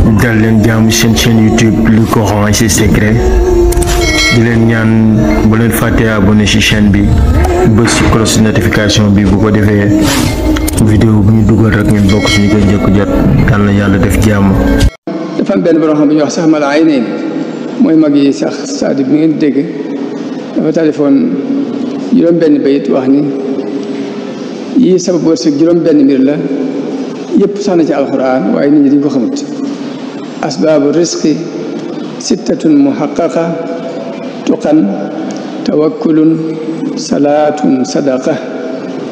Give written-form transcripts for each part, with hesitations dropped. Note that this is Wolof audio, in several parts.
dal leen jaamu seen chaîne YouTube le Coran et ses secrets di leen ñaan bu leen fàtte abonné ci chaîne bi bës ci cloche de notification bi bu ko defee vidéo bu ñu dugal rek ngeen bokk suñu koy njëkk jot yal na yàlla def jàmm. dafa am benn borom xam bu ñuy wax sax mal ay neen mooy mag yi sax Sadio bi ngeen dégg dafa téléphone juróom benn bayit wax ni yii sabab wërsëg juróom benn mbir la yëpp sax na ci alxuraan waaye nit ñi dañ ko xamut asbaabu risqi sittatun muhaqqaqa tuqan tawakkulun salaatun sadaqa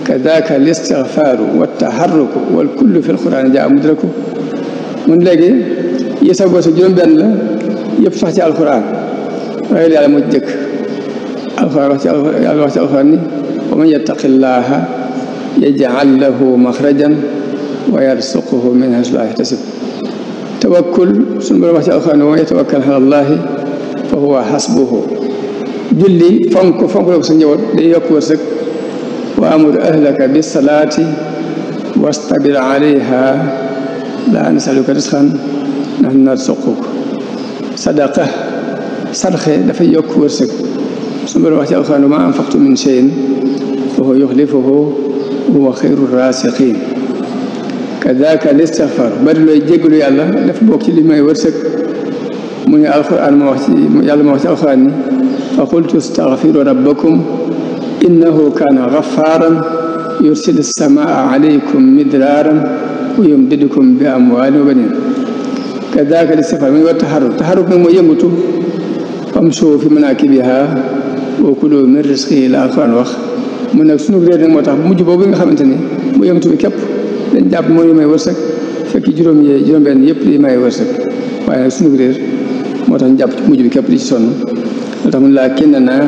kadaka al istigfaaru wa taharruku wal kullu fi alxuraan jaa mudraku mun léegi yii sabab wërsëg juróom benn la yëpp sax ci alxuraan waaye yàlla moo ci jëkk alxuraan wax ci yàlla wax ci alxuraan ni wa man yattaqillaha yaj'al lahu maxrajan wa yarzuqhu min haysu laa yahtasib tawakkul suñu borom wax ci alxuraan wa man yatawakkal ala llaahi fa huwa hasbuhu julli fonk la ko sa njaboot day yokk wërsëg wa amur ahlaka bis salaati wastabir alayha laa nasaluka risqan nahnu narzuquk sadaqa sarxe dafay yokk wërsëg suñu borom wax ci alxuraan wa maa anfaqtum min shay'in fa huwa yuxlifuhu wa huwa xayru raasiqiin kadaka al istigfaar bari looy jéggalu yàlla dafa bokk ci li may wërsëg mu ngi alxuraan moo wax ci yàlla moo wax ci alxuraan ni fa qultu astaghfiru rabbakum innahu kaana gaffaaran yursilu samaa alaykum midraaran wa yumdidukum bi amwaalin wa baniin kadaka al istigfaar mu ngi war taxarruk nag mooy yëngatu famshuu fi manaakibihaa wa kuluu min rizqihi la alxuraan wax mu nag sunu réer nag moo tax mujj boobu nga xamante ni mu yëngatu bi képp dañ jàpp moo li may wërsëg fekk juróom benn yëpp li may wërsëg waaye nag sunu réer moo tax ñu jàpp ci mujj bi képp di ci sonn moo tax mun laa kinnanaa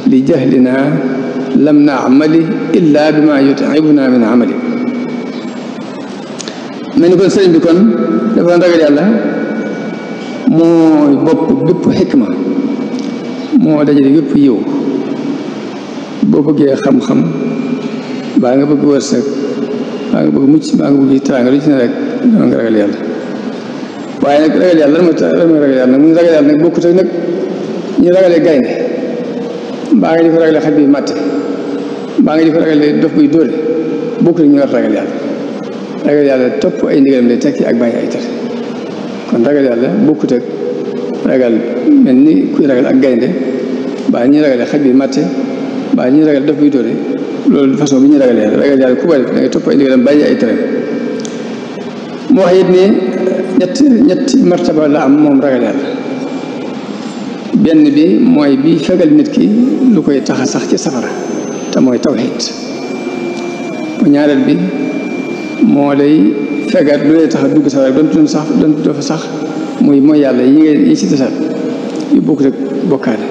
li jahlinaa lam naamali illa bi ma yut'ibuna min amali mel ni kon sëriñ bi kon dafa doon ragal yàlla mooy bopp bépp xikma moo dajale bépp yiw boo bëggee xam-xam baa nga bëgg wërsëg baa nga bëgg mucc baa nga bëgg teraanga lu ci ne rek dama nga ragal yàlla waaye nag ragal yàlla lan mooy ragal yàlla nag mu ragal yàlla nag bokkut ak nag ñu ragalee gaynde baa nga di ko ragalee xaj bi màtte baa nga di ko ragalee dof buy dóore bokkut ak ñu war ragal yàlla topp ay ndigalam lay tekki ak bàyyi ay tere kon ragal yàlla bokkut ak ragal mel ni kuy ragal ak gaynde baa ñuy ragalee xaj bi màtte baa ñuy ragal dof buy dóore loolu façon bi ñu ragal yàlla ku bari da ngay topp ay ndigalam bàyyi ay tere mu wax it ni ñetti martaba la am moom ragal yàlla benn bi mooy bi fegal nit ki lu koy taxa sax ci safara te mooy tawxiid bu ñaareel bi moo lay fegal lu lay tax a dugg safara doon fa sax muy mooy yàlla yi ci desaat yu bokk rek bokkaale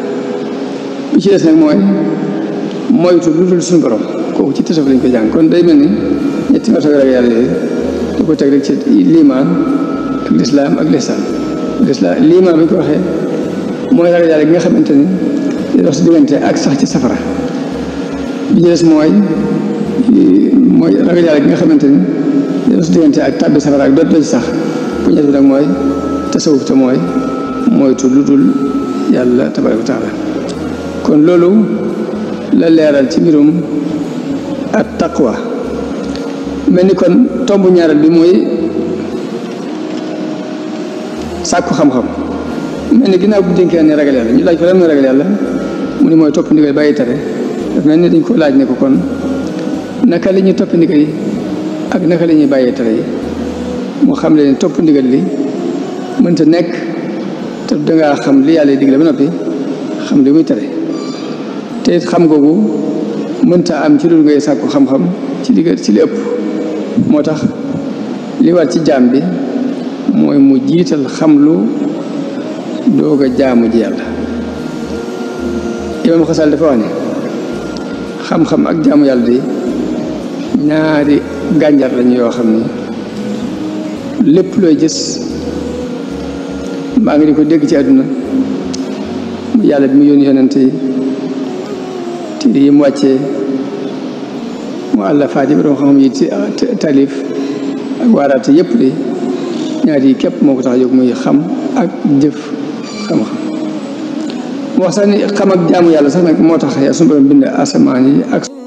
bi ci des nag mooy moytu lu dul suñu borom kooku ci tasawuf lañ ko jàng kon day mel ni ñetti martaba ragal yàlla yooyu da ko teg rek ci liimaan ak lislaam ak lisaan liimaan bi ñu ko waxee mooy ragal yàlla gi nga xamante ni di dox si diggante ak sax ci safara bi ci des mooy ragal yàlla gi nga xamante ni di dox si diggante ak tàbbi safara ak doo ci sax bu ñett bi nag mooy tasawuf te mooy moytu lu dul yàlla tabaraka wa taala kon loolu la leeral ci mbirum at taqwa mel ni kon tomb ñaareel bi mooy sàkku xam-xam mel ni ginnaaw bu dénkee ne ragal yàlla ñu laaj ko lan mooy ragal yàlla mu ni mooy topp ndigal bàyyi tere daf mel ni dañ ko laaj ne ko kon naka la ñuy topp ndigal yi ak naka la ñuy bàyyee tere yi mu xam leen topp ndigal li mënta nekk te dangaa xam li yàlla digle ba noppi xam li muy tere te xam googu mënta am ci loolu ngay sàkku xam-xam ci li ëpp moo tax li war ci jaam bi mooy mu jiital xamlu doog a jaamu ji yàlla Imaam Xasal dafa wax ne xam-xam ak jaamu yàlla di ñaari gànjar lañu yoo xam ni lépp looy gis maa ngi di ko dégg ci àdduna mu yàlla bi mu yónni yonent yi téere yi mu wàccee mu àllafaat yi borom xam-xam yi ci taalif ak waaraate yëpp de ñaar yi képp moo ko tax a jóg muy xam ak jëf xam-xam mu wax sax ni xam ak jaamu yàlla sax nag moo tax suñu borom bind asamaan yi ak